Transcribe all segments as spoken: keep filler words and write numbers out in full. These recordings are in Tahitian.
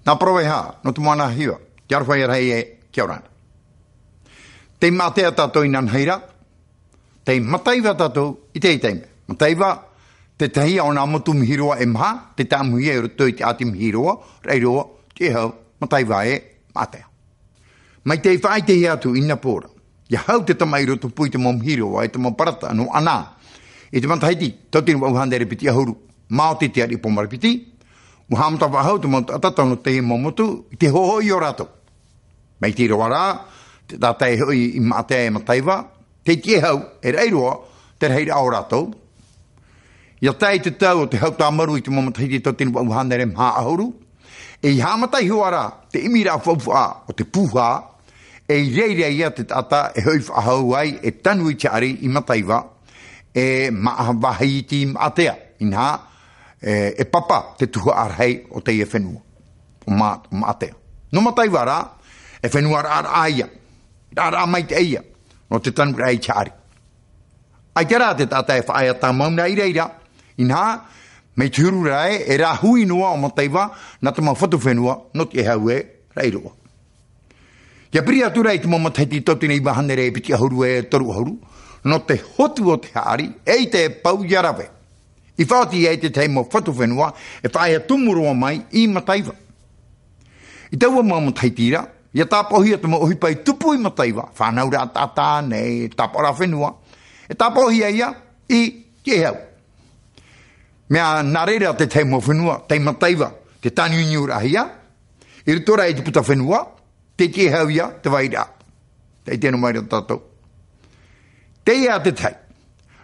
Nā Parau Eha, nō te moana Hiva, te aroha ia rahi e, kia ora na. Tei Maʻatea tātou inānahi ra, tei Mataiva tātou i te taime. Mataiva, te tahi o nā motu Mihiroa e maha, tei tāʻamuhia i roto i te ʻāti Mihiroa, Raʻiroa, Tiʻehau, Mataiva e Maʻatea. Mai tei faʻaʻitehia atu i nā pō ra. ʻIa hau te tamaʻi i rotopū i te mau Mihiroa, e te mau parata, nō ʻAna. I te matahiti, tauatini vaʻu hānere piti ʻahuru, maoti te ariʻi Pōmare piti, ʻua haʻamata faʻahou te mau taʻata nō te mau motu, i te hoʻi o rātou. Mai te roa ra, te taʻata e hoʻi i Maʻatea e Mataiva, tei Tiʻehau, e Raʻiroa, te rahiraʻa o rātou. ʻIa tae i te tau o te hau tāmaru i te mau matahiti tauatini vaʻu hānere maha ʻahuru, e i haʻamata iho ā ra te ʻimiraʻa faufaʻa o te pūhā, e i reira ia te taʻata e hoʻi faʻahou ai, e tanu i te haʻari i Mataiva, e maʻa vāhi iti i Maʻatea, inaha, e, e papa te tuhaʻa rahi o teie fenua, o Ma-, o Maʻatea. Nō Mataiva ra, e fenua raʻaraʻa ia, raʻaraʻa maitaʻi ia, nō te tanuraʻa i te haʻari. ʻAita rā te taʻata e faʻaea tāmau na i reira, inaha, mai te huru ra e, e rāhui noa o Mataiva, nā te mau fatu fenua, nō Tiʻehau e Raʻiroa. ʻIa piri atu ra i te mau matahiti tauatini iva hānere e piti ʻahuru e toru ʻahuru, nō te hotu o te haʻari, eʻita e pau ʻia rave. I faʻaoti ai te tahi mau fatu fenua, e faʻaea tumu roa mai i Mataiva. I taua mau matahiti ra, ʻia tāpaʻohia te mau ʻohipa i tupu i Mataiva, fānauraʻa taʻata nei, tāpaʻoraʻa fenua, e tāpaʻohia ia i Tiʻehau. Mea nā reira te tahi mau fenua, tei Mataiva, te tāniuniuraʻahia, i roto ra i te puta fenua, tei Tiʻehau ia, te vairaʻa. Tei te no mai ra tātou. Teie te tahi.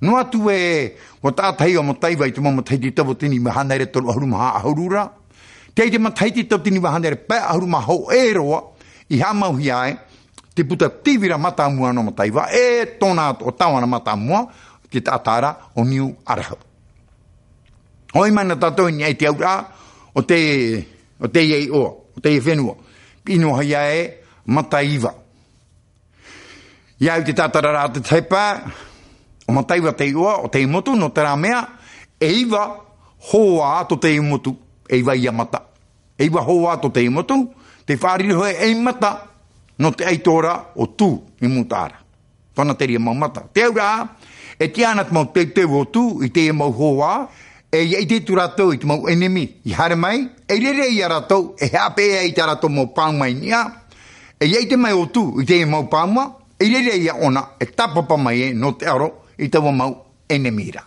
Noa atu e, ʻua tātahi o Mataiva i te mau matahiti tauatini iva hānere toru ʻahuru maha ʻahuru ra. Tei te matahiti tauatini iva hānere pae ʻahuru maha hōʻē roa, i haʻamauhia ai, te puta tīvira mātāmua nō Mataiva, e tōna atoʻa tāvana mātāmua, te taʻata ra o Niuarahu. Hoʻi mai na tātou i niʻa i te auraʻa, o te, o teie iʻoa, o teie fenua. Piʻi noa hia e Mataiva. ʻIa au te tātararaʻa te tahi pae, o Mataiva te iʻoa, o teie motu, nō terā mea, e iva hoa tō teie motu, e iva ia mata. E iva hoa tō teie motu, tei faʻarirohia ei mata, nō te ʻaito ra o Tū i Mūtaʻa ra. Tōna terā mau mata. Te auraʻa, e tiʻa ana te mau teuteu o Tū i teie mau hoa, e ʻia ʻite atu rātou i te mau ʻenemi i haere mai, e i reira ia rātou, e haʻapeʻe ai i tā rātou mau pāuma i niʻa, e ʻia ʻite mai o Tū i teie mau pāuma, e i reira ia ʻōna, e tāpapa mai ē nō te aro i taua mau ʻenemi ra.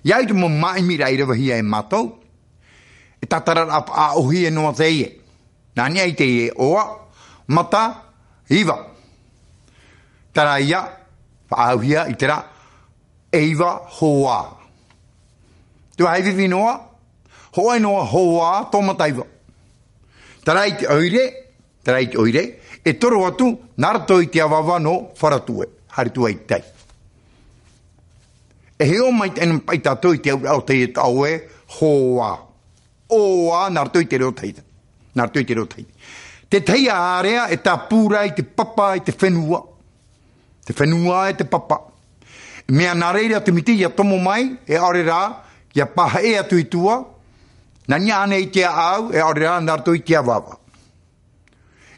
ʻIa au te mau māʻimiraʻa i ravehia e mātou, e tātararaʻa faʻaʻōhie noa teie. Nā niʻa i teie iʻoa, mata, iva. Terā ia, faʻaauhia i terā, e iva hoa. Te vāhi fifi noa, hōʻē noa hoa tō Mataiva. Terā i te ʻoire, terā i te ʻoire, e toro atu, nā roto i te avaava nō Faratue, haere atu ai i te tai. E hiʻo mai te ʻenemi paʻi tātou i te auraʻa o teie taʻo e hoa. ʻOa, nā roto i te reo tahiti. Nā roto i te reo tahiti. Te tahi ārea e tāpū ra i te papa, i te fenua. Te fenua e te papa. Mea nā reira te miti ʻia tomo mai, e ʻaore rā, ʻia pahaʻe atu i tua, nā niʻa ānei i te ʻāʻau, e ʻaore rā, nā roto i te avaava.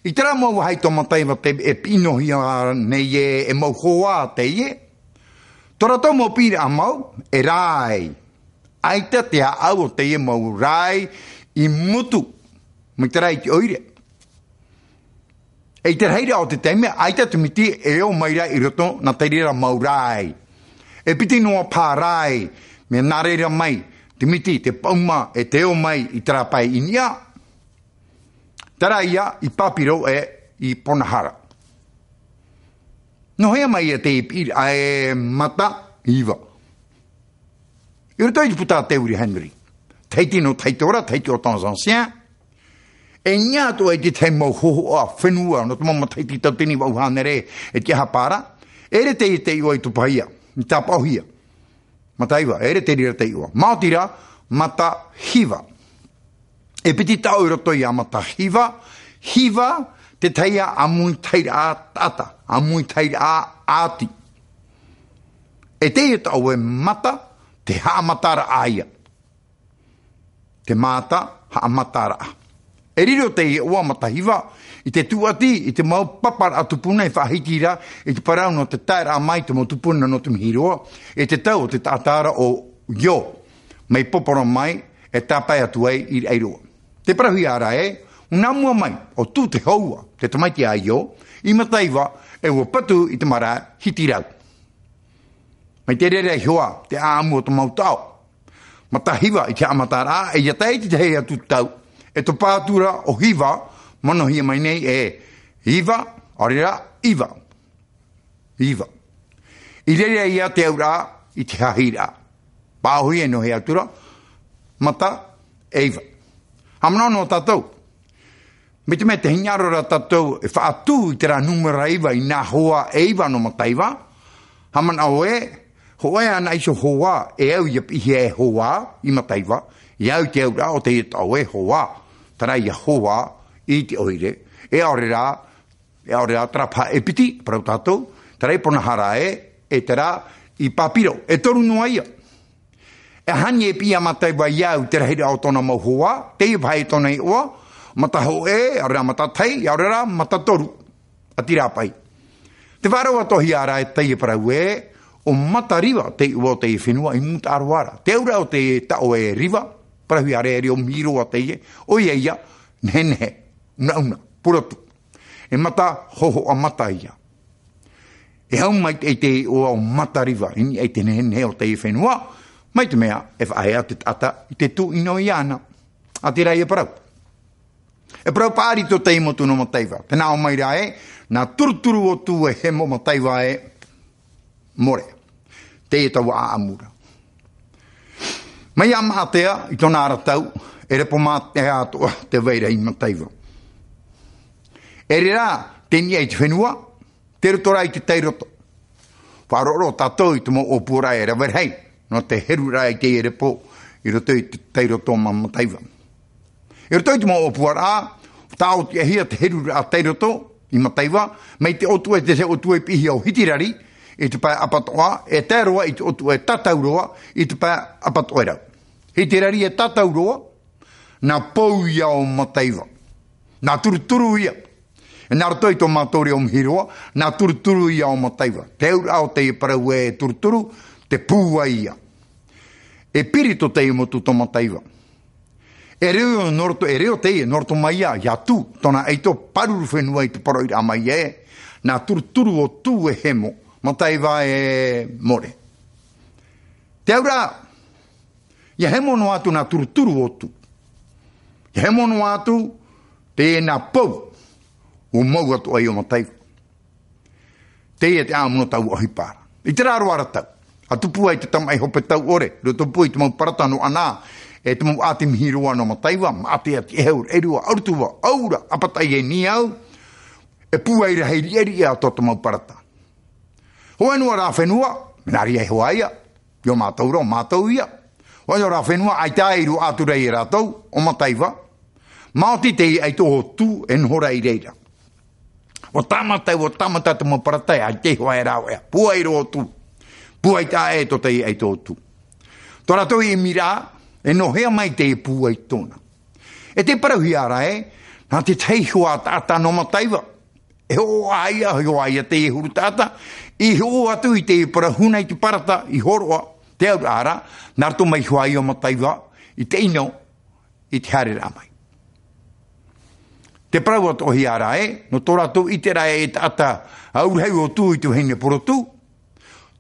I terā mau vāhi tō Mataiva te, e piʻi noa hia nei ē, e mau hoa teie. Tō rātou mau piʻiraʻa mau, e rāi. ʻAita te ʻāʻau o teie mau rāi i mutu, mai terā i te ʻoire. E i te rahiraʻa o te taime, ʻaita te miti e ō mai ra i roto nā te reira mau rāi. E piti noa paha rāi, mea nā reira mai, te miti, te pāuma, e te ō mai i terā pae i niʻa. Terā ia i Pāpiro e i Ponahara. Nō hea mai ia te piʻiraʻa e mata iva. I roto i te puta a Teuria Henry. Tahiti nō Tahiti ora, Tahiti aux temps anciens. E niʻa atu ai te tahi mau hōhoʻa fenua, nō te mau matahiti tauatini vaʻu hānere e te ʻahapara. E ʻere teie te iʻoa i topahia, i tāpaʻohia. Mataiva, e ʻere te reira te iʻoa. Maoti rā, Matahiva. E piti taʻo i roto ia Matahiva, hiva, te tahi ā ʻāmui tahiraʻa taʻata, ʻāmui tahiraʻa ʻāti. E teie taʻo e mata, te haʻamataraʻa ia. Te mata, haʻamataraʻa. E riro teie iʻoa Matahiva i te tūʻati i te mau paparaʻa tupuna e faʻahiti ra i te parau nō te taeraʻa mai te mau tupuna nō te mihiroa, e te tau o te taʻata ra o Io, mai Popora mai, e tāpae atu ai i Raʻiroa. Tē parauhia ra ē, ʻua nā mua mai ʻo Tū te Houa, te tamaiti a Io, i Mataiva, e ʻua patu i te marae Hitirau. Mai te reira iho ā te ʻāʻamu o te mau taʻo. Matahiva i te haʻamataraʻa, e ʻia tae i te tahi atu tau, e topa atu ra ʻo Hiva, monohia mai nei e Iva, ʻaore rā, Iva. Iva. I reira ia te auraʻa i te hahiraʻa. Pāʻohi e nō hea atu ra, Mata e Iva. Haʻamanaʻo noa tātou. Mai te mea tē hinaʻaro ra tātou e faʻatū i terā nūmera iva i nā hoa e iva nō Mataiva. Haʻamanaʻo ē, hōʻē anaʻe iho hoa, e au ʻia piʻihia e hoa i Mataiva, e au i te auraʻa o teie taʻo ē hoa. Terā ia hoa i te ʻoire, e ʻaore rā, e ʻaore rā terā paha e piti, parau tātou, terā i Ponahara ē, e terā i Pāpiro, e toru noa ia. E aha anaʻe e piʻi a Mataiva i au i te rahiraʻa o tōna mau hoa, teie paha e tōna iʻoa, Matahōʻē, ʻaore rā Matatahi, ʻaore rā Matatoru, ʻati rā paʻi. Tē faʻaroʻo atoʻahia ra e teie parau ē, ʻo Matariva te iʻoa o teie fenua i mūtaʻa roa ra. Te auraʻa o te taʻo e riva, parauhia ra e riro mihiroa teie, ʻoia ia, nehenehe, unauna, purotu. E mata, hōhoʻa mata ia. E au maitaʻi te iʻoa ʻo Matariva i niʻa i te nehenehe o teie fenua, mai te mea e faʻaea te taʻata i te tūʻino iāna. ʻAti rā ia parau. E parau paʻari tō teie motu nō Mataiva. Tē nā ʻō mai ra ē, nā turuturu o Tū e Hemo Mataiva e more. Teie taua ʻāʻamu ra. Mai iā Maʻatea i tōna ra tau, e repo mātea atoʻa te vai ra i Mataiva. E riro te niʻa i te fenua, tei roto rā i te tairoto. Faʻaroʻo tātou i te mau ʻōpuaraʻa e rave rahi, nō te heruraʻa i teie repo i roto i te tairoto ma Mataiva. I roto i te mau ʻōpuaraʻa, tāʻotiʻahia te heruraʻa tairoto i Mataiva, mai te ʻōtuʻa, te tahi ʻōtuʻa i piʻihia ʻo Hitirari, i te pae ʻapatoʻa, e tae roa i te ʻōtuʻa e tātau roa, i te pae ʻapatoʻerau. Hitirari e tātau roa, nā pou ia o Mataiva. Nā turuturu ia. E nā roto i tō mātou reo mihiroa, nā turuturu ia o Mataiva. Te auraʻa o teie parau e turuturu, te pūai ia. E piri tō teie motu tō Mataiva. E riro nō roto, e riro teie, nō roto mai ia, iā Tū, tōna ʻaito pāruru fenua i te poroʻiraʻa mai ē, nā turuturu o Tū e Hemo, Mataiva e more. Te auraʻa, ʻia hemo noa atu nā turuturu o Tū. ʻIa hemo noa atu, teie nā pou, ʻua mau atu ai ʻo Mataiva. Teie te ʻāʻamu nō taua ʻohipa ra. I terā roa ra tau. ʻA tupu ai te tamaʻi hope tau ʻore, roto pū i te mau parata nō Ana, e te mau ʻāti mihiroa nō Mataiva, Maʻatea, Tiʻehau, Raʻiroa, ʻArutua, ʻAura, ʻApataʻi e Niau, e pūai rahi riʻariʻa atoʻa te mau parata. Hōʻē noa rā fenua, mea nā reira e hoa ia, ʻo mātou ra, ʻo mātou ia. Hōʻē noa rā fenua, ʻaita i roaʻa atu ra ia rātou, ʻo Mataiva. Maoti teie ʻaito o Tū e noho ra i reira. ʻUa tāmata, ʻua tāmata te mau parata, ʻaita i hoa e rāveʻa. Pūai roa o Tū. Pūai taʻa ʻē tō teie ʻaito o Tū. Tō rātou ʻimiraʻa, e nō hea mai teie pūai tōna. E tē parauhia ra ē, nā te tahi iho ā taʻata nō Mataiva. E hoʻo ā ia, e hoʻo ā ia teie huru taʻata, i hoʻo atu i te parau huna i te parata, i hōroʻa, te auraʻa ra, nā roto mai iho ā ia o Mataiva, i te ʻino, i te haereraʻa mai. Tē parau atoʻahia ra ē, nō tō rātou ʻiteraʻa e taʻata, ʻaurahi o Tū i te vahine purotu,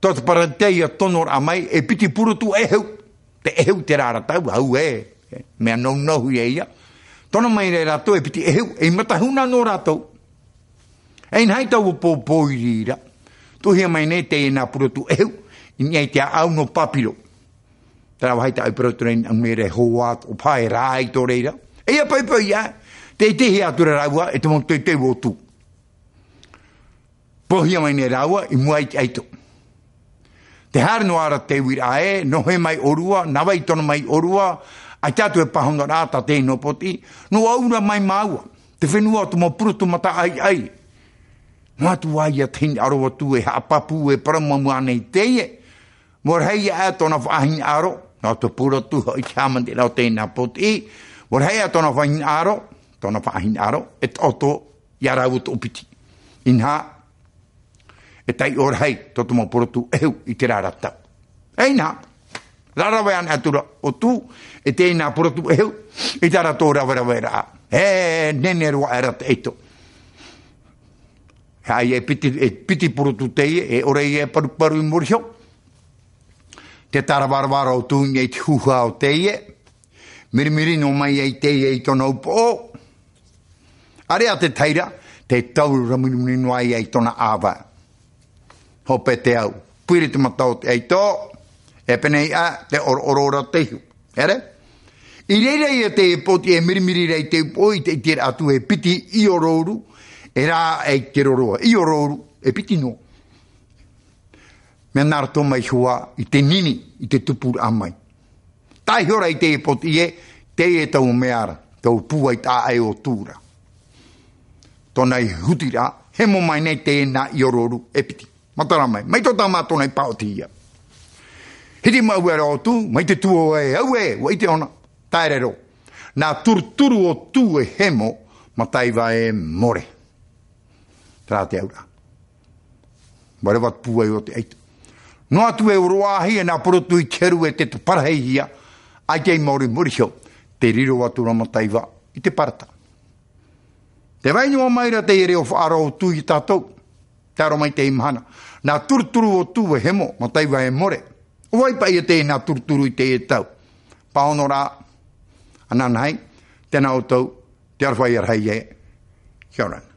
tō te parata ia tonoraʻa mai, e piti purotu ʻehu. Te ʻehu terā ra tau, au ē, mea nounou ia ia. Tono mai ra rātou e piti ʻehu, ei matahuna nō rātou. E inaha i taua pō pōiri ra. Tuʻuhia mai nei teie nā purotu ʻehu, i niʻa i te ʻāʻau nō Pāpiro. Terā vāhi tāʻu i parau atu ra i niʻa mai ra e hoa atoʻa paha e rā i tō reira. E ia paipai ia, tē ʻitehia atu ra rāua, e te mau teitei o Tū. Pōhia mai nei rāua i mua i te ʻaito. Tē haere noa ra te uiraʻa ē, nō hea mai ʻōrua, nā vai tono mai ʻōrua, ʻaita atu e pāhonoraʻa tā teie nō Pōtiʻi, nō Aura mai māua, te fenua o te mau purotu mataʻaiʻai. Noa atu ā ia te hinaʻaro atu e haʻapāpū e parau mau ānei teie. ʻUa rahi aʻe tōna faʻahinaʻaro, nō te purotu hoʻi te haʻamaniraʻa o teie nā Pōtiʻi, ʻua rahi aʻe tōna faʻahinaʻaro, tōna faʻahinaʻaro, e taʻoto ia rāua toʻopiti. Inaha, e taiʻo rahi tō te mau porotu ʻehu i terā ra tau. E inaha, rarave ana atu ra ʻo Tū, e teie nā porotu ʻehu, i tā rātou raveraveraʻa. E nene roa aʻera te ʻaito. E piti, e piti porotu teie, e ʻore ia e paruparu i muri iho. Te tāravarava ra ʻo Tū i niʻa i te hūhā o teie. Mirimiri noa mai ai teie i tōna upoʻo. ʻAreʻa te tahi ra, te taurura mirimiri noa ai tōna ʻāvae. Hope te au. Piri te mata o te ʻaito. E pēneiʻa, te ʻoroʻoro ra te ihu. ʻEre? I reira ia te pōti e mirimiri ra i te upoʻo i te, i te ʻiteraʻa atu e piti ʻiorouru, e rā e i te roroa. ʻIorouru, e piti noa. Mea nā roto mai hoʻi i te nini, i te tupuraʻa mai. Tae iho ra i te pōti ē, teie taua mea ra, taua pūai taʻa ʻē o Tū ra. Tōna i huti ra, hemo mai nei teie nā ʻiorouru, e piti. Matara mai, mai tō tā mātou nei paoti ia. Hiti mau era ʻo Tū, mai te tuō e, au e, ʻua ʻite ʻōna, taerero. Nā turuturu o Tū e hemo, Mataiva e more. Terā te auraʻa. Ua reva te pūai o te ʻaito. Noa atu e ʻoroʻahia nā porotu i te heru e te taparahihia, ʻaita i maoro i muri iho, te riro atu ra Mataiva i te parata. Tē vai noa mai ra teie reo faʻaara o Tū ia tātou, tae roa mai teie mahana. Nā turuturu o Tū e hemo, Mataiva e more. ʻO vai paʻi ia teie nā turuturu i teie tau? Pāhono ra, ananahi, tēnā ʻoutou, te aroha ia rahi ē. Kia ora na.